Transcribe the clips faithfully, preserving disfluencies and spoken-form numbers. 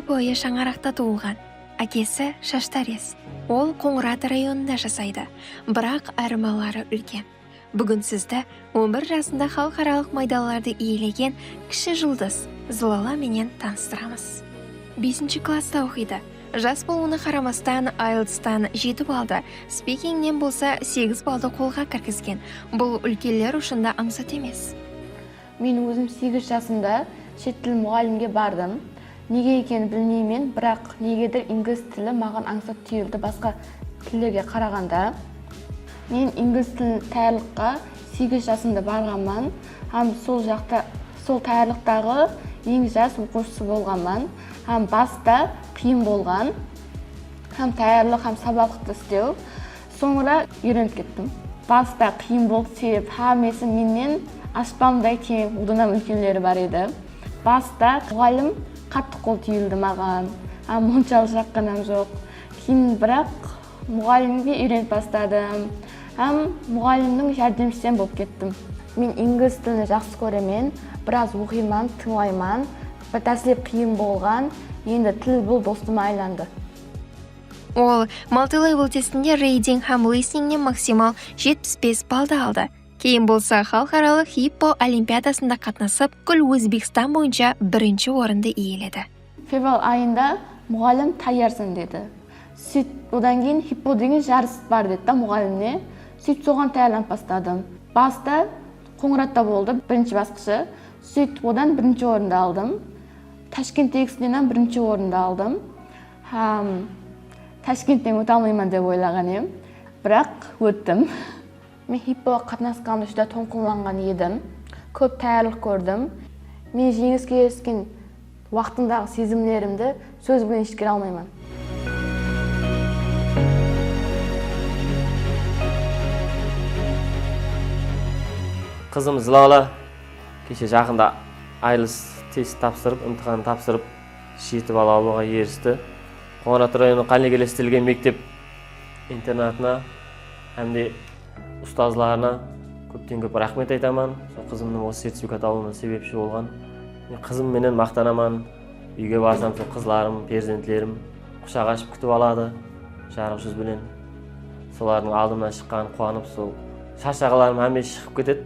boyı Shańaraqta tuwılǵan. Ákesi Shashtárez. Ol Qońırat rayonında jasaydı. Biraq ármanları úlken. Búgin sizdi on bir jasında xalıqaralıq maydanlardı iyelegen kishi juldız Zılala menen tanıstıramız. Besinshi klassta oqıydı. Jas bolıwına qaramastan, ayltstan jeti baldı, spikingnen bolsa segiz baldı qolǵa kirgizgen. Bul úlkenler ushın da ańsat emes. Men ózim segiz jasımda shet til muǵallimge bardım. Nege ekenin bilmeymen, biraq negedur inglis tili maǵan ańsat tuyıldı basqa tillerge qaraǵanda. Men inglis tilin tayarlıqqa segiz jasımda barǵanman hám sol jaqta, sol tayarlıqtaǵı eń jas oqıwshısı bolǵanman hám basta qıyın bolǵan hám tayarlıq hám sabalıqtı islew. Sońıra úyrenip kettim. Basta qıyın boldı, sebebi hámmesi mennen aspamday teń, odan hám úlkenleri bar edi. Basta muǵallim qattı qol túyildi maǵan. Hám onshalı jaqqan hám joq. Keyin biraq muǵallimge úyrenip basladım. Hám muǵallimniń járdemshisi hám bolıp kettim. Men inglis tilin jaqsı kóremen, biraz oqıyman, tıńlayman. Bir dáslep qıyın bolǵan, endi til bul dostıma aylandı. Ol multilabel testinde reading hám listeningnen maksimal jetpis bes baldı aldı. Keyin bolsa xalıqaralıq Hippo olimpiadasında qatnasıp, kúl Ózbekstan boyınsha birinshi orındı iyeledi. Fevral ayında muǵallim tayyarsın dedi. Sóyt, odan keyin Hippo degen jarıs bar dedi da muǵallimne. Sóyt soǵan tayarlanıp basladım. Basta Qońıratta boldı, birinshi basqıshı. Sóyt odan birinshi orındı aldım. Tashkent TXten hám birinshi orındı aldım. Hám Tashkentten óte almayman dep oylaǵan edim. Biraq óttim. Men Hippoǵa qatnasqanımda júdá tolqınlanǵan edim. Kóp tayarlıq kórdim. Men jeńiske erisken waqtımdaǵı sezimlerimdi sóz benen jetkere almayman. Qızım Zılala keshe jaqında IELTS test tapsırıp, imtixan tapsırıp, jeti bal alıwǵa eristi. Qońırat rayonı Qánigeles istilgen mektep internatına hám de ustazlarına kópten kóp raxmet aytaman. Sol qızımnıń usı sertifikat alıwına sebepshi bolǵan. Men qızım menen maqtanaman. Úyge barsam, sol qızlarım, perzentlerim qushaq ashıp kútip aladı, jarıq júz benen. Solardıń aldına shıqqanın quwanıp, sol sharshaǵanlarım hámmesi shıǵıp ketedi.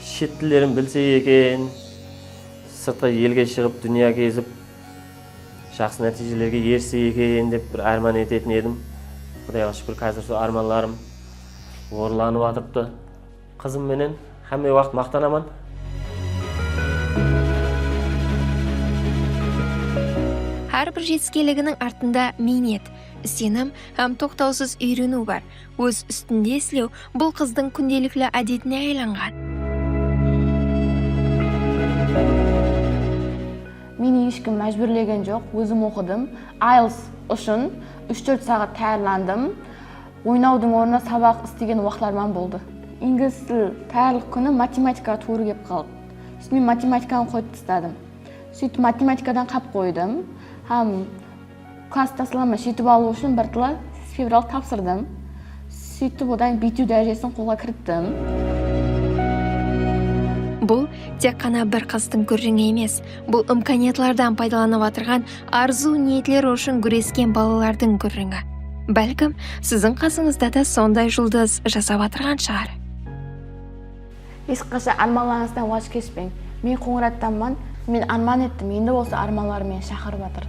Shet tillerin bilse eken, sırtqa elge shıǵıp, dúnya kezip, jaqsı nátiyjelerge erisse eken dep bir árman etetin edim. Qudayǵa shúkir, házir sol ármanlarım orınlanıp atırıptı. Qızım menen hámme waqıt maqtanaman. Hár bir jetiskenliginiń artında miynet, isenim hám toqtawsız úyreniw bar. Óz ústinde islew bul qızdıń kúndelikli ádetine aylanǵan. Meni hesh kim májbúrlegen joq, ózim oqıdım. IELTS ushın úsh-tórt saǵat tayarlandım. Oynawdıń ornına sabaq islegen waqıtlarım boldı. Inglis til tayarlıq kúni matematikaǵa tuwrı kelip qaldı. Sóytip men matematikanı qoyıp tasladım. Sóytip matematikadan qap qoydım. Hám klass taslamasın jetip alıw ushın birtala fevral tapsırdım. Sóytip odan bitiw dárejesin qolǵa kirittim. Bul tek ǵana bir qızdıń gúrrińi emes, bul imkaniyatlardan paydalanıp atırǵan, arzıw-niyetleri ushın gúresken balalardıń gúrrińi. Bálkim, siziń qasıńızda da sonday juldız jasap atırǵan shıǵar. Hesh qashan ármanlarıńızdan waz keshpeń. Men Qońırattanman, men árman ettim, endi bolsa ármanlarım meni shaqırıp atır.